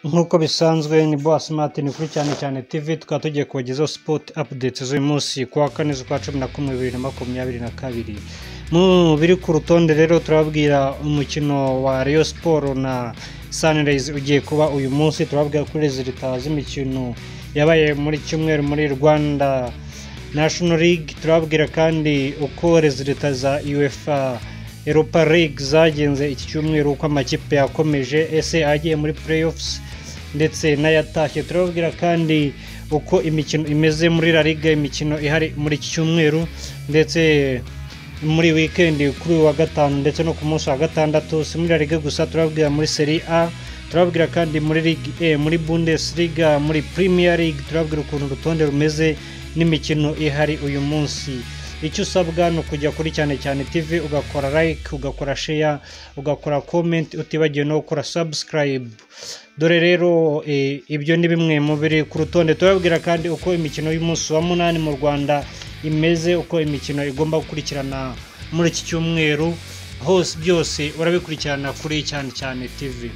Nk'uko bisanzwe ni Boss Martin kuri Cyane Cyane TV, tukaba tugiye kubagezaho sport updates z'uyu munsi kuwa kane z'ukwa 11 2022. Mu biri ku rutonde rero turababwira umukino wa Rayon Sport na Sunrise ugiye kuba uyu munsi, turababwira kuri resultats z'imikino yabaye muri cyumweru muri Rwanda National League, turababwira kandi uko resultats za UEFA Europa League zagenze iki cyumweru, uko amakipe yakomeje, ese agiye muri playoffs ndetse n'ayatashye. Turababwira kandi uko imikino imeze muri La Liga, imikino ihari muri iki cyumweru ndetse muri weekend kuri uyu wa gatanu ndetse no ku munsi wa gatandatu. Si muri La Liga gusa, turababwira muri Serie A, turababwira kandi muri Ligue E, muri Bundesliga, muri Premier League, turababwira ukuntu urutonde rumeze n'imikino ihari uyu munsi. Icyo usabwa ni ukujya kuri Cyane Cyane TV, ugakora like, ugakora share, ugakora comment, utibagiwe no gukora subscribe. Dore rero ibyo ni bimwe mu biri ku rutonde. Turababwira kandi uko imikino y'umunsi wa munani mu Rwanda imeze, uko imikino igomba gukurikirana muri iki cyumweru hose, byose urabikurikirana kuri Cyane Cyane TV.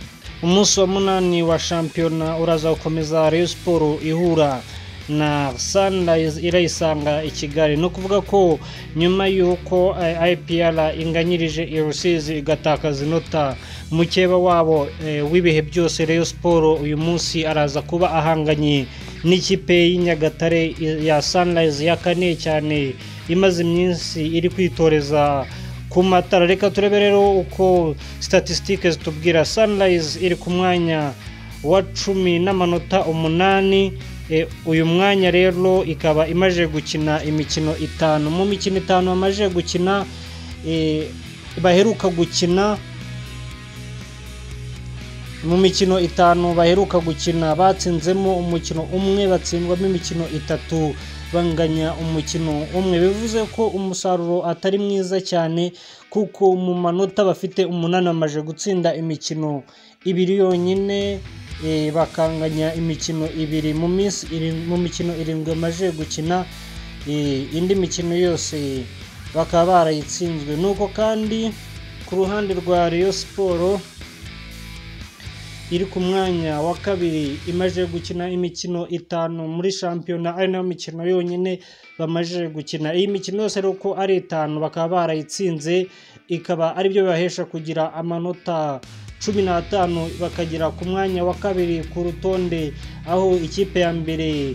Umunsi wa munani wa shampiyona uraza gukomeza Rayon Sport ihura na Sunrise irayisanga i Kigali. Ni ukuvuga ko nyuma y'uko APR inganyirije i Rusizi igatakaza inota, mukeba wabo w'ibihe byose Rayon Sport uyu munsi araza kuba ahanganye n'ikipe y'Inyagatare ya Sunrise ya kane cyane, imaze iminsi iri kwitoreza ku matara. Reka turebe rero uko statisitike zitubwira. Sunrise iri ku mwanya wa 10 n'amanota 8. Uyu mwanya rero ikaba imaze gukina imikino 5. Mu mikino 5 bamaze gukina, baheruka gukina, mu mikino 5 baheruka gukina batsinzemo umukino umwe, batsindwamo imikino 3, banganya umukino umwe. Bivuze ko umusaruro atari mwiza cyane, kuko mu manota bafite 8 bamaze gutsinda imikino 2 yonyine, bakanganya imikino 2 mu minsi mu mikino 7 bamaze gukina, indi mikino yose bakaba barayitsinzwe. Nuko kandi ku ruhande rwa Rayon Sport iri ku mwanya wa kabiri, imaze gukina imikino 5 muri shampiyona, ari nayo mikino yonyine bamaze gukina. Iyi mikino yose uko ari 5 bakaba barayitsinze, ikaba aribyo bibahesha kugira amanota 15, bakagera ku mwanya wa kabiri ku rutonde, aho ikipe ya mbere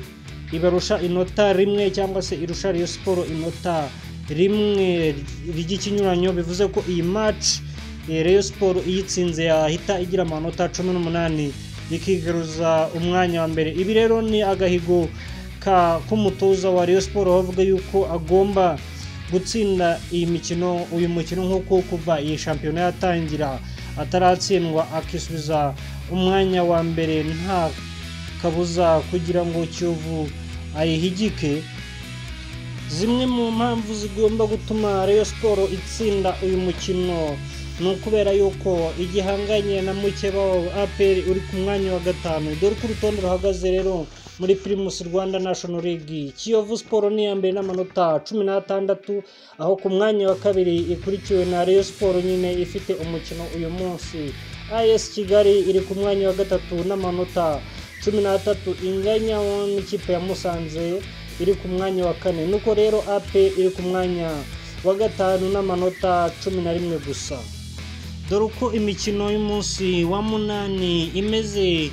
ibarusha inota rimwe cyangwa se irusha Rayon Sport inota rimwe ry'ikinyuranyo. Bivuze ko iyi match Rayon Sport iyitsinze yahita igira amanota 18 ikigaruza umwanya wa mbere. Ibi rero ni agahigo k'umutoza wa Rayon Sport, bavuga yuko agomba gutsinda iyi mikino, uyu mukino, nk'uko kuva iyi shampiyona yatangira ataratsindwa, akisubiza umwanya wa mbere nta kabuza kugira ngo Kiyovu ayihigike. Zimwe mu mpamvu zigomba gutuma Rayon Sport itsinda uyu mukino ni ukubera yuko igihanganye na mukeba wa APR uri ku mwanya wa 5. Dore uko urutonde ruhagaze rero muri Primus Rwanda National League. Kiyovu Sport ni iya mbere n'amanota 16, aho ku mwanya wa kabiri ikurikiwe na Rayon Sport nyine ifite umukino uyu munsi. AS Kigali iri ku mwanya wa 3 n'amanota 13, inganya n'ikipe ya Musanze iri ku mwanya wa 4. Nuko rero AP iri ku mwanya wa 5 n'amanota 11 gusa. Dore uko imikino y'umunsi wa munani imeze.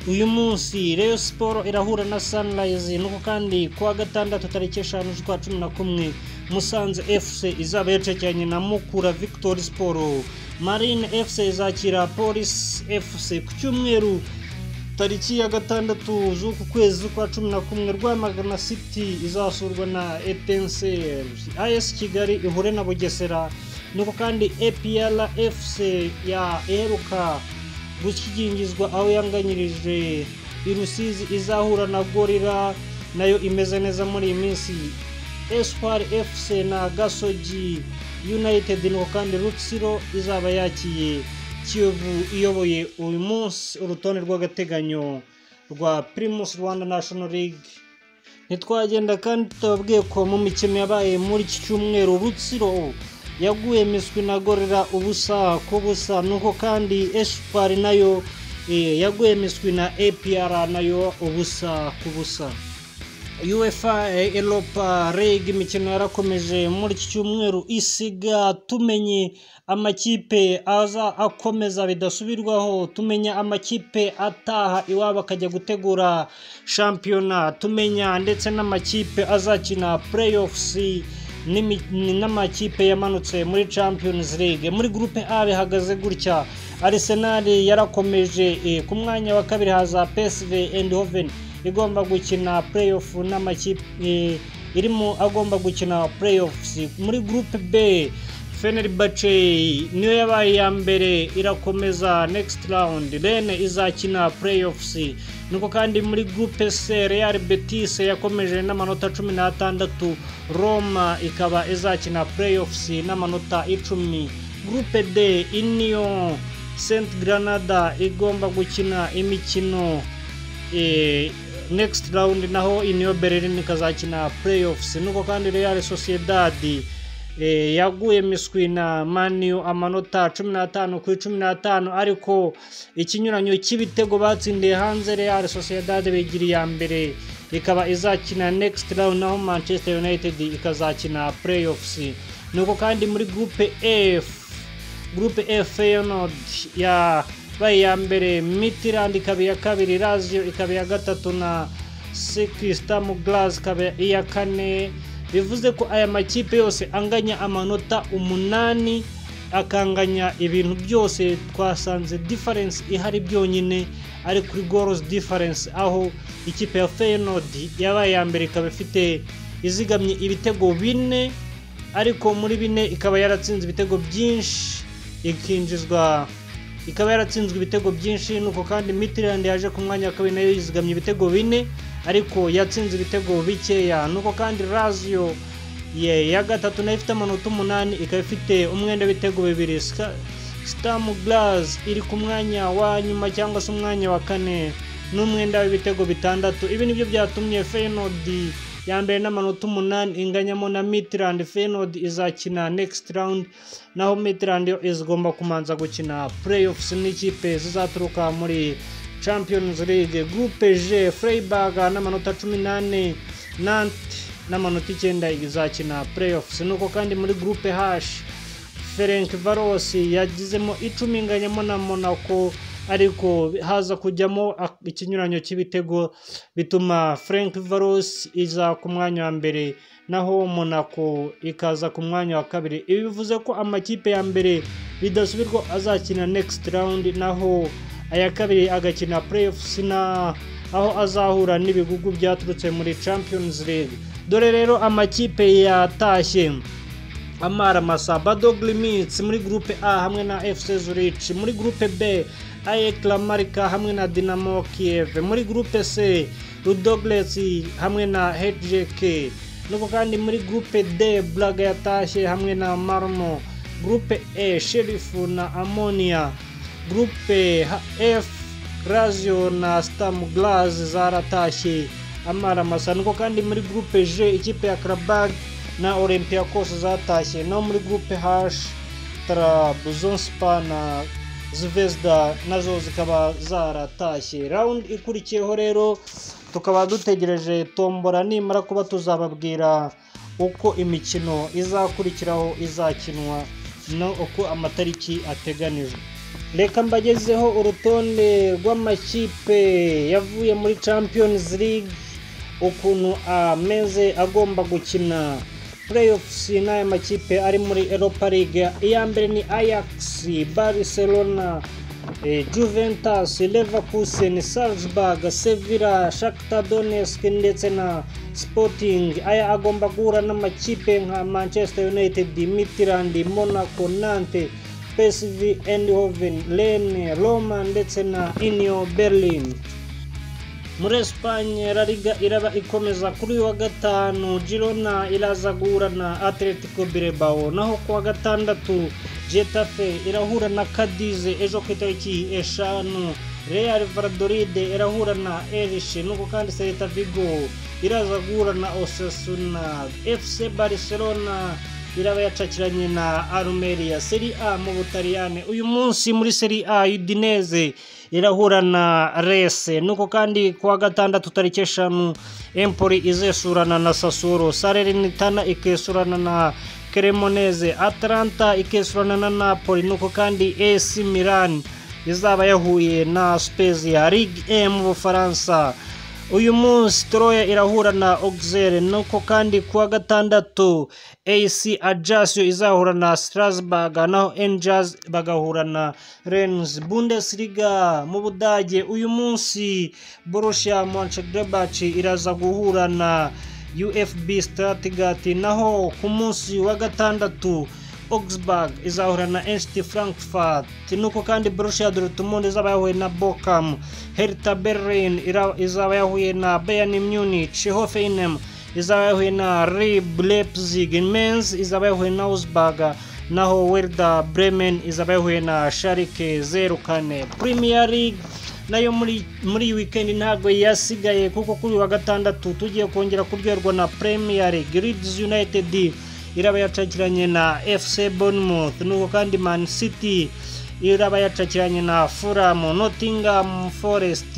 Uyu munsi Rayon Sport irahura na Sunrise. Nuko kandi kuwa gatandatu tariki 5 z'ukwa 11 Musanze FC izaba yerekeranye na Mukura Victory Sport. Marine FC izakira Police FC. Ku cyumweru tariki ya 6 z'uku kwezi kwa 11 Rwamagana City izasurwa na Etincelles. AS Kigali ihure na Bugesera. Nuko kandi APR FC ya iheruka gushyingizwa aho yanganyirije i Rusizi izahura na Gorilla nayo imeze neza muri iyi minsi. Espoir FC na Gasogi United. Nuko kandi Rutsiro izaba yakiye Kiyovu iyoboye uyu munsi urutonde rw'agateganyo rwa Primus Rwanda National League. Ntitwagenda kandi tutababwiye ko mu mikino yabaye muri iki cyumweru Rutsiro yaguye miswi na Gorilla 0-0. Nuko kandi Espoir nayo Yaguye miswi na APR nayo 0-0. UEFA Europa League imikino yarakomeje muri iki cyumweru, isiga tumenye amakipe aza akomeza bidasubirwaho, tumenya amakipe ataha iwabo akajya gutegura shampiyona, tumenya ndetse n'amakipe azakina playoffs n'amakipe yamanutse muri Champions League. Muri groupe A bihagaze gutya: Arsenal yarakomeje, ku mwanya wa kabiri haza PSV Eindhoven igomba gukina playoff n'amakipe irimo agomba gukina playoffs. Muri groupe B, Fenerbahce niyo yabaye iya mbere, irakomeza next round, Rennes izakina playoffs. Nuko kandi muri groupe C, Real Betis yakomeje n'amanota 16, Roma ikaba izakina playoffs n'amanota 10. Groupe D, Union Saint Granada igomba gukina imikino next round, naho Union Berlin ikazakina playoffs. Nuko kandi Real Sociedad yaguye miswi na Man U amanota 15 kuri 15, ariko ikinyuranyo cy'ibitego batsindiye hanze Real Sociedad bigira iya mbere, ikaba izakina next round, naho Manchester United ikazakina playoffs. Nuko kandi muri groupe F, groupe F, Feyenoord yabaye iya mbere, Midtjylland ikaba iya kabiri, Lazio ikaba iya gatatu na Sturm Graz ikaba iya kane. Bivuze ko aya makipe yose anganya amanota 8, akanganya ibintu byose. Twasanze difference ihari byonyine ari kuri goals difference, aho ikipe ya Feyenoord yabaye iya mbere, ikaba ifite izigamye ibitego 4, ariko muri 4 ikaba yaratsinze ibitego byinshi, ikinjizwa, ikaba yaratsinzwe ibitego byinshi. Nuko kandi Midtjylland yaje ku mwanya wa kabiri, nayo yizigamye ibitego 4, ariko yatsinze ibitego bikeya. Nuko kandi Lazio ye ya gatatu nayo ifite amanota 8, ikaba ifite umwenda w'ibitego 2. Sturm Graz iri ku mwanya wa nyuma cyangwa se umwanya wa kane n'umwenda w'ibitego 6. Ibi nibyo byatumye Feyenoord ya mbere n'amanota 8 inganyamo na Midtjylland. Feyenoord izakina next round, naho Midtjylland yo izigomba kumanza gukina playoffs n'ikipe zizaturuka muri Champions League. Groupe G, Freiburg n'amanota 14, Nantes n'amanota 9 izakina playoffs. Nuko kandi muri groupe H, Ferencvaros yagizemo 10, inganyamo na Monaco, ariko haza kujyamo ikinyuranyo cy'ibitego bituma Ferencvaros iza ku mwanya wa mbere, naho Monaco ikaza ku mwanya wa kabiri. Ibi bivuze ko amakipe ya mbere bidasubirwa azakina next round, naho aya kabiri agakina playoffs, na aho azahura n'ibigugu byaturutse muri Champions League. Dore rero amakipe yatashye amara masa: Bodo Glimt muri groupe A hamwe na FC Zurich. Muri groupe B, AEK Larnaca hamwe na Dinamo Kiev. Muri groupe C, Ludogorets hamwe na HJK. Nuko kandi muri groupe D, Braga yatashye hamwe na Malmo. Groupe E, Sheriff na Omonia. Groupe F, Lazio na Sturm Graz zaratashye amara masa. Nuko kandi muri groupe G, ikipe ya Qarabag na Olympiacos zatashye, no muri groupe H, Trabzonspor na Zvezda nazo zikaba zaratashye. Round ikurikiyeho rero tukaba dutegereje tombora, nimara kuba tuzababwira uko imikino izakurikiraho izakinwa no uko amatariki ateganijwe. Reka mbagezeho urutonde rw'amakipe yavuye muri Champions League ukuntu ameze agomba gukina playoffs n'aya makipe ari muri Europa League. Iya mbere ni Ajax, Barcelona, Juventus, Leverkusen, Salzburg, Sevilla, Shakhtar Donetsk ndetse na Sporting. Aya agomba guhura n'amakipe nka Manchester United, Midtjylland, Monaco, Nantes, PSV Eindhoven, Rennes, Roma ndetse na Union Berlin. Muri Espagne, La Liga iraba ikomeza kuri uyu wa gatanu. Girona iraza guhura na Atletico Bilbao, naho ku wa gatandatu Getafe irahura na Cadiz. Ejo ku itariki 5, Real Valladolid irahura na Elche. Nuko kandi Celta Vigo iraza guhura na Osasuna. FC Barcelona iraba yacakiranye na Almeria. Serie A mu Butaliyane, uyu munsi muri Serie A Udinese irahura na Lecce. Nuko kandi kuwa gatandatu tariki 5 Empoli izesurana na Sassuolo, Salernitana ikesurana na Cremonese, Atalanta ikesurana na Napoli. Nuko kandi AC Milan izaba yahuye na Spezia. Ligue 1 mu Bufaransa, uyu munsi Troyes irahura na Auxerre. Nuko kandi kuwa gatandatu AC Ajaccio izahura na Strasbourg, naho Angers bagahura na Rennes. Bundesliga mu Budage, uyu munsi Borussia Mönchengladbach iraza guhura na UFB Stuttgart, naho ku munsi wa gatandatu Augsburg izahura na Eintracht Frankfurt. Nuko kandi Borussia Dortmund izaba yahuye na Bochum, Hertha Berlin izaba yahuye na Bayern Munich, Hoffenheim izaba yahuye na RB Leipzig, Mainz izaba yahuye na Augsburg, naho Werder Bremen izaba yahuye na Schalke 04. Premier League nayo muri weekend ntabwo yasigaye, kuko kuri wa gatandatu tugiye kongera kuryoherwa na Premier League. Leeds United iraba yacakiranye na FC Bournemouth, nuko kandi Man City iraba yacakiranye na Fulham, Nottingham Forest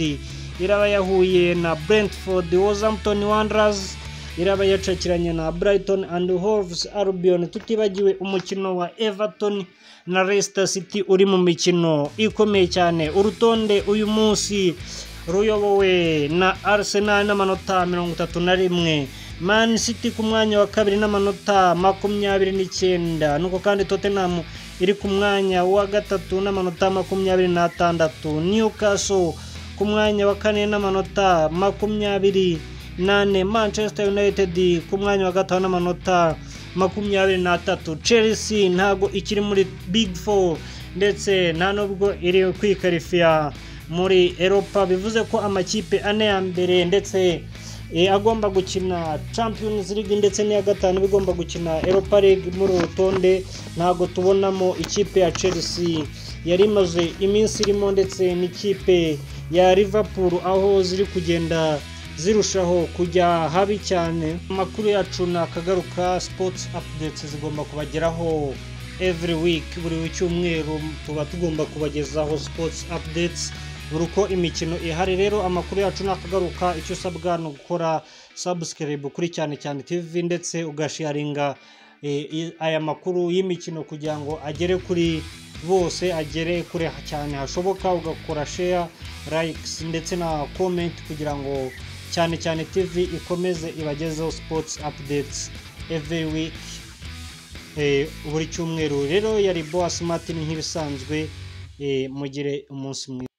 iraba yahuye na Brentford, Wolverhampton Wanderers iraba yacakiranye na Brighton and Hove Albion, tutibagiwe umukino wa Everton na Leicester City uri mu mikino ikomeye cyane. Urutonde uyu munsi ruyobowe na Arsenal n'amanota 31, Man City ku mwanya wa kabiri n'amanota 29, nuko kandi Tottenham iri ku mwanya wa gatatu n'amanota 26, Newcastle ku mwanya wa kane n'amanota 24, Manchester United ku mwanya wa gatanu n'amanota 23. Chelsea ntago ikiri muri Big Four ndetse nta nubwo iri kwikarifiya muri Europa, bivuze ko amakipe ane ya mbere ndetse agomba gukina Champions League ndetse n'iya gatanu bigomba gukina Europa League. Muri urutonde ntago tubonamo ikipe ya Chelsea yari imaze iminsi irimo, ndetse n'ikipe ya Liverpool aho ziri kugenda zirushaho kujya habi cyane. Amakuru yacu nakagaruka, sports updates zigomba kubageraho every week, buri cyumweru tuba tugomba kubagezaho sports updates buri uko imikino ihari. Rero amakuru yacu nakagaruka, icyo usabwa ni ugukora subscribe kuri Cyane Cyane TV ndetse ugasharinga aya makuru y'imikino kugira ngo agere kuri bose, agere kure cyane hashoboka, ugakora share, likes ndetse na comment kugira ngo Cyane Cyane TV ikomeze ibagezeho sports updates every week, buri cyumweru. Rero yari Boas Martin nk'ibisanzwe, mugire umunsi mwiza.